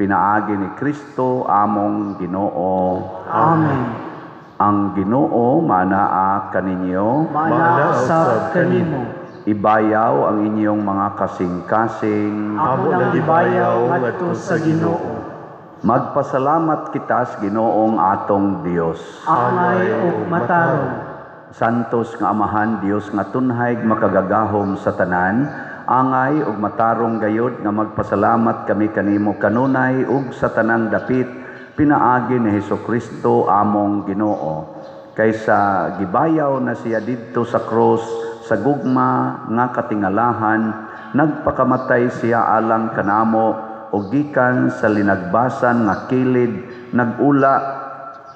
pinaagi ni Kristo among Ginoo. Amen. Ang Ginoo manaa kaninyo, Maanaa usab kanimo. Ibayaw ang inyong mga kasing-kasing. Amo nang ibayaw ngadto sa Ginoo. Magpasalamat kita sa Ginoong atong Dios. Angay ug matarong. Santos nga Amahan, Dios nga tunhay makagagahom sa tanan, angay ug matarong gayod nga magpasalamat kami kanimo kanunay ug sa tanang dapit, pinaagi ni Hesukristo among Ginoo. Kaysa gibayaw na siya didto sa krus sa gugma nga katingalahan, nagpakamatay siya alang kanamo o gikan sa linagbasan nga kilid nagula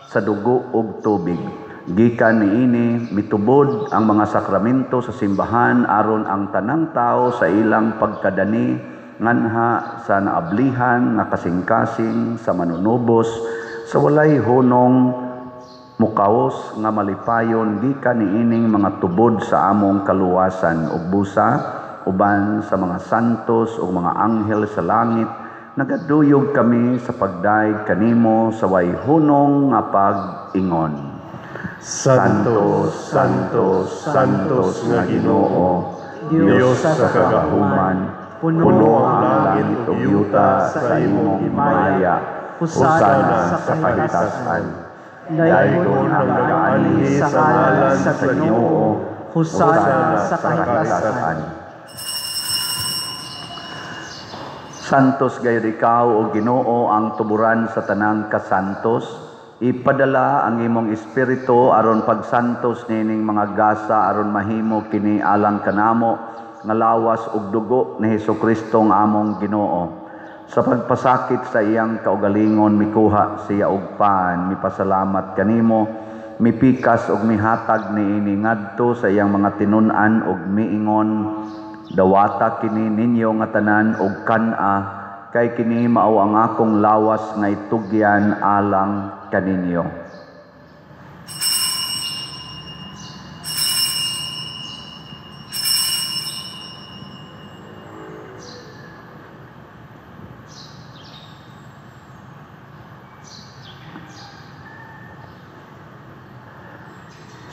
sa dugo ug tubig. Gikan niini mitubod ang mga sakramento sa simbahan aron ang tanang tao sa ilang pagkadani nganha sa naablihan nga kasing-kasing sa manunubos sa walay hunong mukaos nga malipayon gikan niining mga tubod sa among kaluwasan ug busa uban sa mga santos ug mga anghel sa langit nagaduyog kami sa pagdayeg kanimo sa way hunong nga pag-ingon. Santo, Santo, Santos nga Ginoo, Dios sa kagahuman, puno ang langit ug yuta sa imong himaya. Hosana sa kahitasan. Daygon ang nagaanhi sa ngalan sa Ginoo, Hosana sa kahitasan. Santos gayud ikaw o Ginoo ang tuburan sa tanang kasantos. Ipadala ang imong espiritu aron pagsantos nining mga gasa aron mahimo kini alang kanamo nga lawas ug dugo ni Hesukristo nga among Ginoo. Sa pagpasakit sa iyang kaugalingon mikuha siya og pan, mipasalamat kanimo, mipikas ug mihatag niini ngadto sa iyang mga tinun-an ug miingon, dawata kini ninyo nga tanan og kan-a, kay kini mao ang akong lawas nga itugyan alang kaninyo.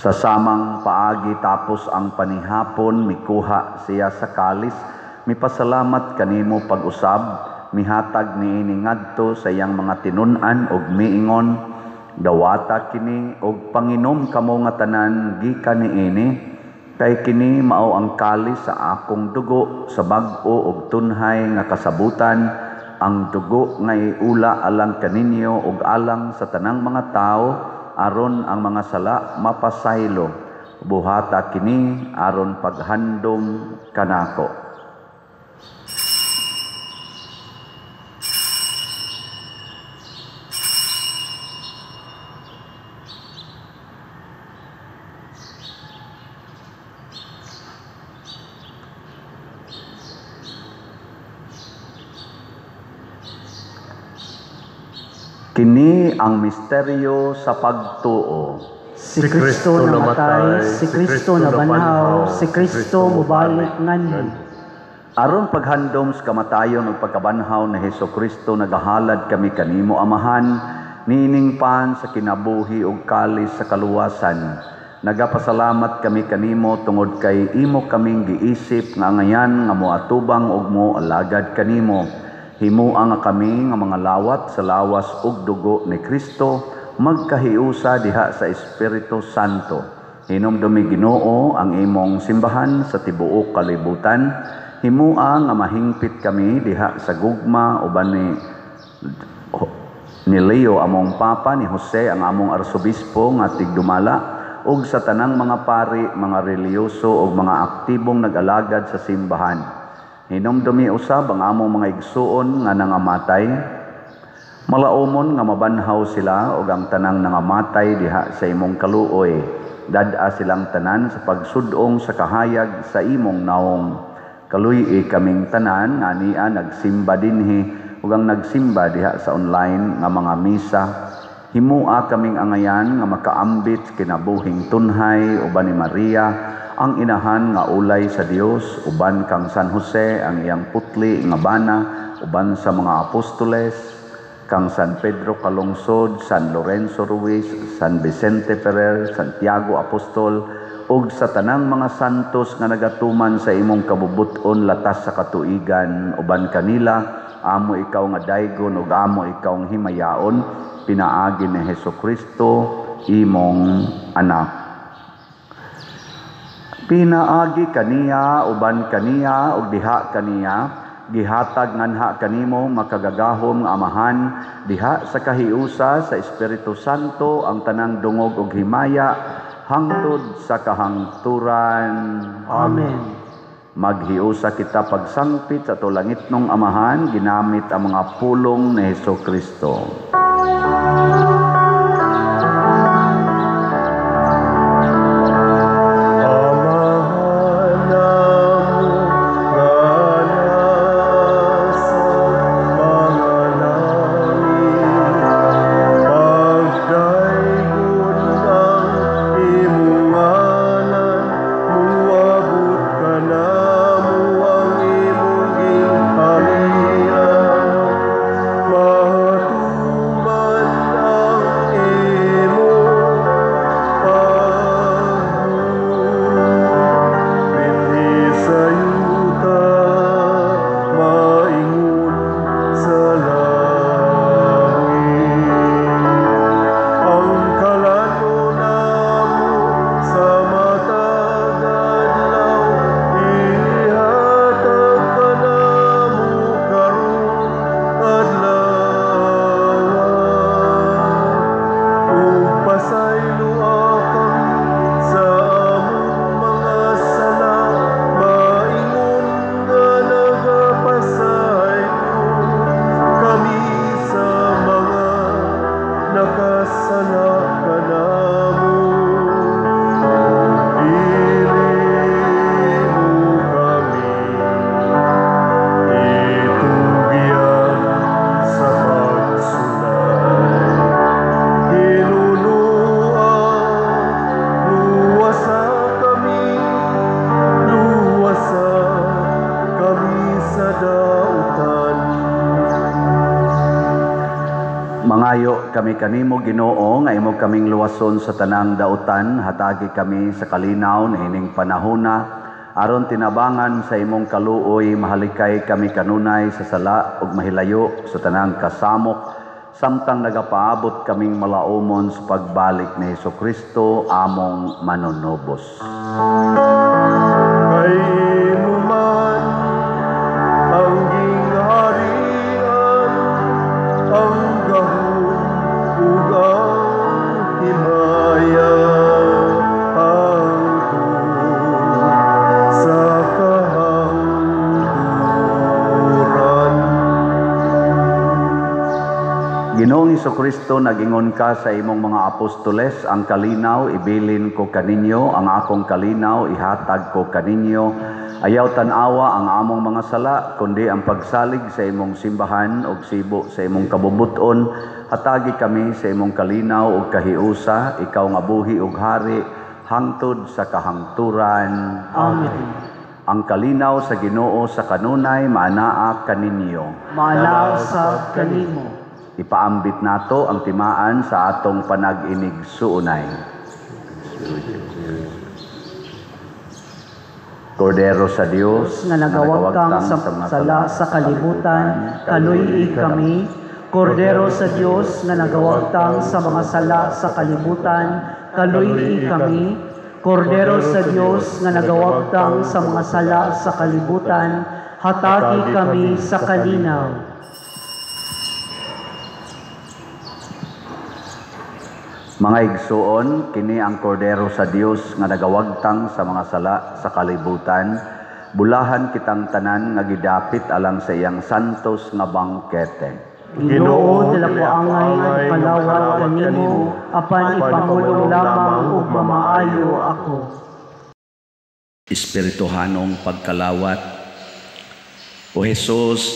Sa samang paagi tapos ang panihapon, mikuha siya sa kalis, mipasalamat kanimo pag-usab, mihatag niini ngadto sa iyang mga tinun-an ug miingon, dawata kini og panginom kamo nga tanan gikan niini, kay kini mao ang kalis sa akong dugo sa bag-o ug tunhay nga kasabutan, ang dugo nga iula alang kaninyo ug alang sa tanang mga tawo aron ang mga sala mapasaylo. Buhata kini aron paghandom kanako. Kini ang misteryo sa pagtuo. Si Kristo namatay, si Kristo nabanhaw, si Kristo mubalik nganhi. Aron paghandom sa kamatayon ug pagkabanhaw ni Hesukristo, nagahalad kami kanimo Amahan, niining pan sa kinabuhi ug kalis sa kaluwasan. Nagapasalamat kami kanimo tungod kay imo kaming giisip nga angayan nga moatubang ug moalagad kanimo. Himua nga kami nga mga lawat sa lawas ug dugo ni Kristo, magkahiusa diha sa Espiritu Santo. Hinumdumi Ginoo ang imong simbahan sa tibuok kalibutan. Himua nga mahingpit kami diha sa gugma uban ni Leo among Papa, ni Jose ang among arsobispo nga tigdumala, ug sa tanang mga pari, mga relihiyoso ug mga aktibong nag-alagad sa simbahan. Hinumdumi usab ang among mga igsuon nga nangamatay, malaumon nga mabanhaw sila ug ang tanang nangamatay diha sa imong kaluoy. Dad-a silang tanan sa pagsudong sa kahayag sa imong naong. Kaluy-i kaming tanan nga ania nagsimba dinhi ug ang nagsimba diha sa online nga mga misa. Himua kaming angayan nga makaambit kinabuhing tunhay uban ni Maria ang inahan nga ulay sa Dios, uban kang San Jose ang iyang putli nga bana, uban sa mga apostoles, kang San Pedro Calungsod, San Lorenzo Ruiz, San Vicente Ferrer, Santiago Apostol, ug sa tanang mga santos nga nagatuman sa imong kabubut-on latas sa katuigan, uban kanila amo ikaw nga daygon ug amo ikaw nga himayaon, pinaagi ni Hesukristo imong anak. Pinaagi kaniya, uban kaniya, ug diha kaniya, gihatag nganha kanimo makagagahom nga Amahan, diha sa kahiusa sa Espiritu Santo ang tanang dungog ug himaya hangtod sa kahangturan. Amen. Maghiusa kita pagsangpit sa ato langitnong Amahan, ginamit ang mga pulong ni Hesukristo. Amahan namo nga nasa mga langit, Mangayo kami kanimo, Ginoo, nga imo kaming luwason sa tanang dautan, hatagi kami sa kalinaw niining panahona aron tinabangan sa imong kaluoy mahalikay kami kanunay sa sala ug mahilayo sa tanang kasamok samtang nagapaabot kaming malaumon sa pagbalik ni Hesukristo among manunubos. Kay imo man ang gingharian, ang gahom ug ang himaya, hangtod sa kahangturan. Ginoong Hesukristo, nagingon ka sa imong mga apostoles, ang kalinaw ibilin ko kaninyo, ang akong kalinaw ihatag ko kaninyo. Ayaw tan-awa ang among mga sala, kundi ang pagsalig sa imong simbahan ug sibo sa imong kabubuton. Hatagi kami sa imong kalinaw ug kahiusa, ikaw nga buhi ug hari hangtod sa kahangturan. Amen. Ang kalinaw sa Ginoo sa kanunay maanaa kaninyo. Maanaa usab kanimo. Ipaambit nato ang timaan sa atong panag-inig suunay. Kordero sa Dios nga nagawagtang sa sala sa kalibutan, kaluy-i kami. Kordero sa Dios nga nagawagtang sa mga sala sa kalibutan, kaluy-i kami. Kordero sa Dios nga nagawagtang sa mga sala sa kalibutan, hatagi kami sa kalinaw. Mga igsuon, kini ang kordero sa Dios nga nagawagtang sa mga sala sa kalibutan. Bulahan kitang tanan nga gidapit alang sa iyang santos nga bangkete. Ginoo, dala ko angay ang kalawat kanimo, apan ipamulong lamang ug mamaayo ako. Espirituhanong pagkalawat. O Jesus,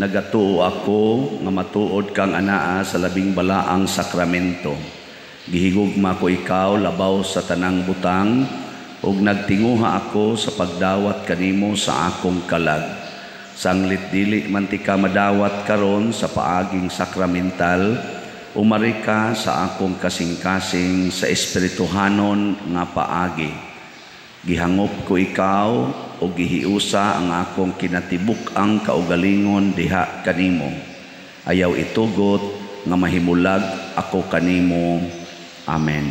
nagatuo ako nga matuod kang anaa sa labing balaang sakramento. Gihigugma ko ikaw labaw sa tanang butang, ug nagtinguha ako sa pagdawat kanimo sa akong kalag. Sanglit dili man ti ka madawat karon sa paaging sakramental, umari ka sa akong kasing-kasing sa espirituhanon nga paagi. Gihangop ko ikaw o gihiusa ang akong kinatibuk-ang kaugalingon diha kanimo. Ayaw itugot nga mahimulag ako kanimo. Amen.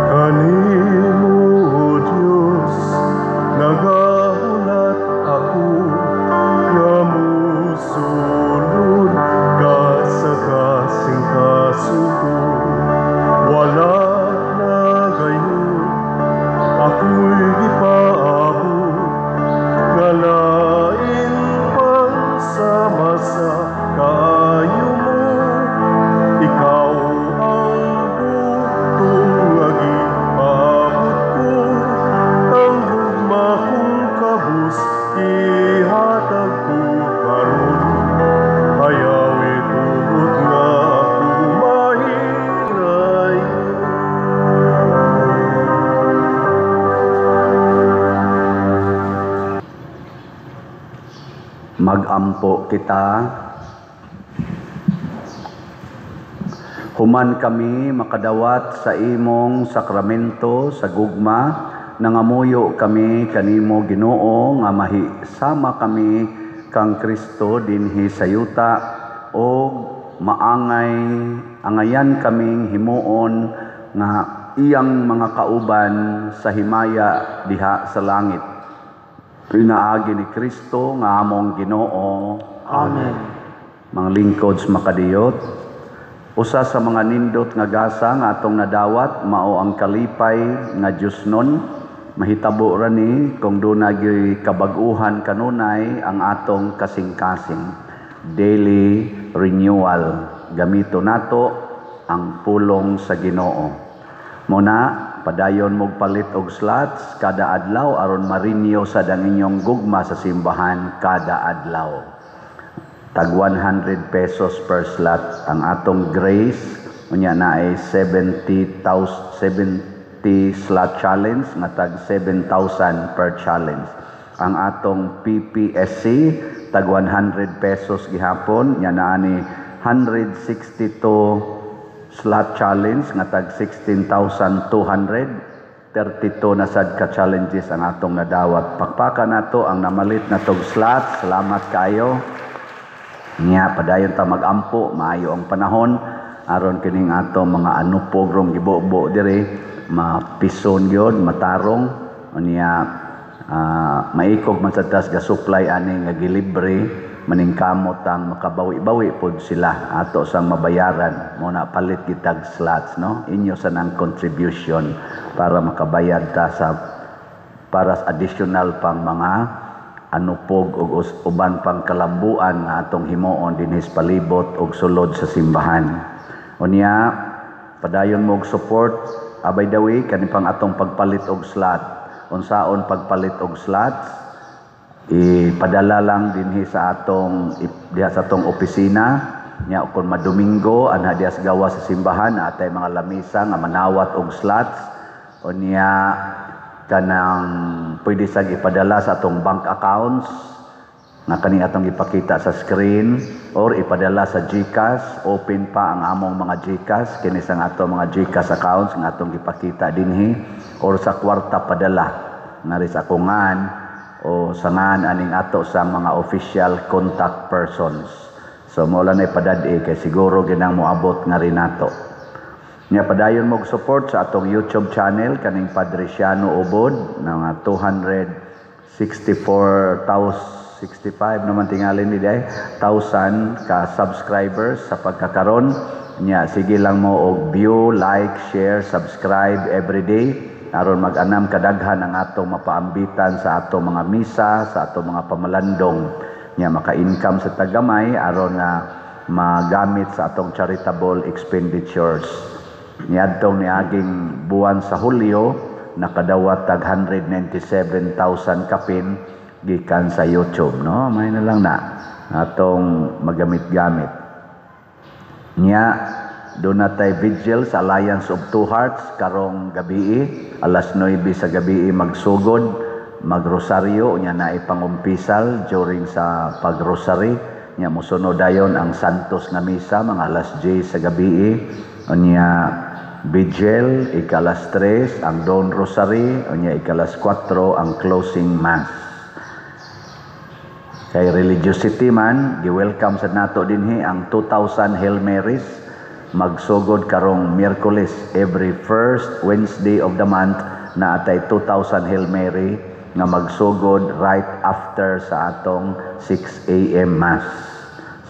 Kanimo, O Dios, nagahulat ako nga musulod ka sa kasing-kaso ko. Wala na gayon, ako'y gipaabot nga lain pang sama sa kaayo mo. Ikaw ang bugtong nga gipaabot ko, ang gugma kong kabus ihatag ko karon. Ayaw itugot nga ako mahilayo. Magampo kita. Human kami makadawat sa imong sakramento sa gugma, nangamuyo kami kanimo Ginoo nga mahisama kami kang Kristo dinhi sa yuta og maangay angayan kaming himuon nga iyang mga kauban sa himaya diha sa langit. Pinaagi ni Kristo nga among Ginoo. Amen. Mga lingkod sa makadiyot, usa sa mga nindot nga gasa nga atong nadawat mao ang kalipay nga Dios nun. Mahitabo ra ni kung duna gyoy kabag-uhan kanunay ang atong kasing-kasing. Daily renewal. Gamito nato ang pulong sa Ginoo. Muna Padayon mog palit og slots kada adlaw aron ma-renew sad ang inyong gugma sa simbahan kada adlaw. Tag 100 pesos per slot ang atong Grace. Unya na ay 70,000, 70 slot challenge nga tag 7,000 per challenge. Ang atong PPSC tag 100 pesos gihapon. Nya naa ni 162 slot challenge nga tag 16,200. 32 na sad ka challenges ang atong nadawat. Pakpaka nato ang namalit na tog slot. Salamat kayo. Nya padayon ta magampo, maayo ang panahon aron kining ato mga anupog rong gibubo diri mapison gyud, matarong. Unya maikog man sa tas ga supply ani nga gilibre, maningkamot ang makabawi-bawi pod sila ato sang mabayaran mo na palit gitag slots, no? Inyo sa nang contribution para makabayad ta sa para sa additional pang mga anupog ug uban pang kalambuan nga atong himuon dinhi sa palibot ug sulod sa simbahan. Unya padayon mo og support abay dawi kani pang atong pagpalit og slot. Unsaon pagpalit og slots? Ipadala lang dinhi sa atong diha sa atong opisina. Nya kon madomingo anha diha sa gawas sa simbahan atay mga lamisa nga manawat og slots. Unya kanang pwede sad ipadala sa atong bank accounts nga kani atong ipakita sa screen or ipadala sa GCash. Open pa ang among mga GCash, kini sa atong mga GCash accounts nga atong ipakita dinhi, or sa kwarta padala ngari sa kungan o sa ngan aning ato sa mga official contact persons. So mo lang na ipadad-i kay siguro ginang moabot nga rin nato. Nya padayon mo support sa atong YouTube channel kaning Padre Siano Ubod na mga 264,065 naman tingali ni day thousand ka subscribers sa pagkakaron. Nya sige lang mo og view, like, share, subscribe every day aron mag-anam kadaghan ang atong mapaambitan sa atong mga misa, sa atong mga pamalandong. Nya maka-income sa tagamay aron nga magamit sa atong charitable expenditures. Niadtong niaging buwan sa Hulyo nakadawat tag 197,000 kapin gikan sa YouTube, no? May na lang na atong magamit-gamit. Nya doon na tay vigil sa Alliance of Two Hearts karong gabii, alas 9 sa gabii magsugod magrosaryo. Nya na ipangumpisal during sa pagrosary. Nya mosunod dayon ang Santos nga misa mga alas 10 sa gabii. Unya vigil ikalas 3 ang Dawn Rosary, unya ikalas 4 ang closing mass. Kay religiosity man, gi-welcome sa nato dinhi ang 2,000 Hail Marys magsugod karong Miyerkules. Every first Wednesday of the month na atay 2,000 Hail Mary nga magsugod right after sa atong 6 a.m. Mass.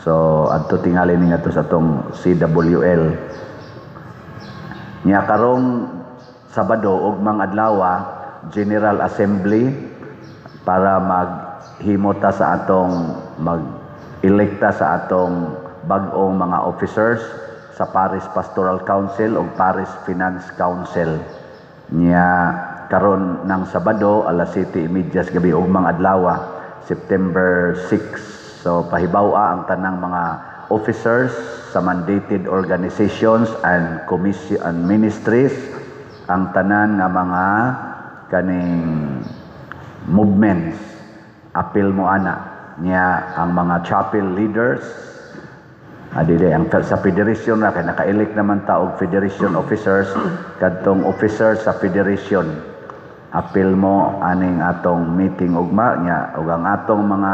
So adto tingali ni ngadto sa atong CWL. Nya karong Sabado ug adlaw General Assembly para maghimo ta sa atong mag-elekta sa atong bag-ong mga officers sa Parish Pastoral Council o Parish Finance Council. Nya karon ng Sabado alas 7:30 sa gabi ug adlaw, September 6. So pahibaw-a ang tanang mga officers sa mandated organizations and commission and ministries, ang tanan nga mga kaning movements, apil mo ana. Niya ang mga chapel leaders adi ang sa federation na kay naka-elect naman ta og federation officers, kadtong officers sa federation, apil mo aning atong meeting ugma. Nya ug ang atong mga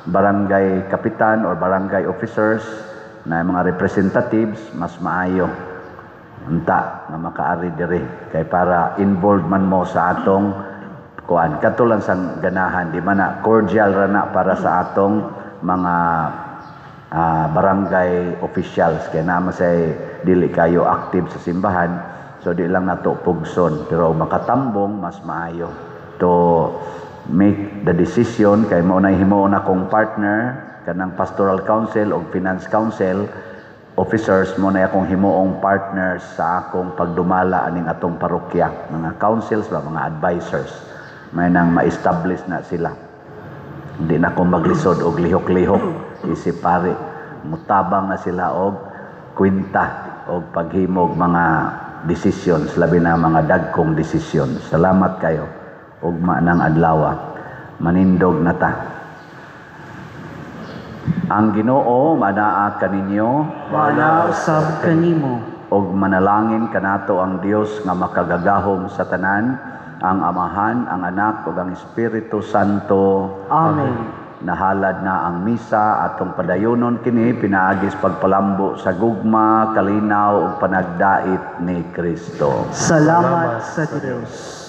barangay kapitan or barangay officers na mga representatives, mas maayo unta nga makaari diri kay para involved man mo sa atong kuan. Katulan sang ganahan di man na cordial ra na para sa atong mga barangay officials kay naman say dili kayo active sa simbahan, so di lang nato pugson, pero makatambong mas maayo to make the decision kay mao na himuon akong partner kanang pastoral council o finance council. Officers mo na akong himuong partners sa akong pagdumala aning atong parokya, mga councils ba, mga advisors. May nang ma-establish na sila, hindi na ko maglisod og lihok-lihok isip pari. Mutabang na sila og kwenta og paghimog mga decisions, labi na mga dagkong desisyon. Salamat kayo. Ugma ng adlaw, manindog na ta. Ang Ginoo manaa kaninyo. Manaa usab kanimo. Og manalangin kanato ang Dios nga makagagahom sa tanan, ang Amahan, ang Anak ug ang Espiritu Santo. Amen. Nahalad na ang misa. Atong padayonon kini pinaagi sa pagpalambo sa gugma, kalinaw ug panagdait ni Kristo. Salamat sa Dios.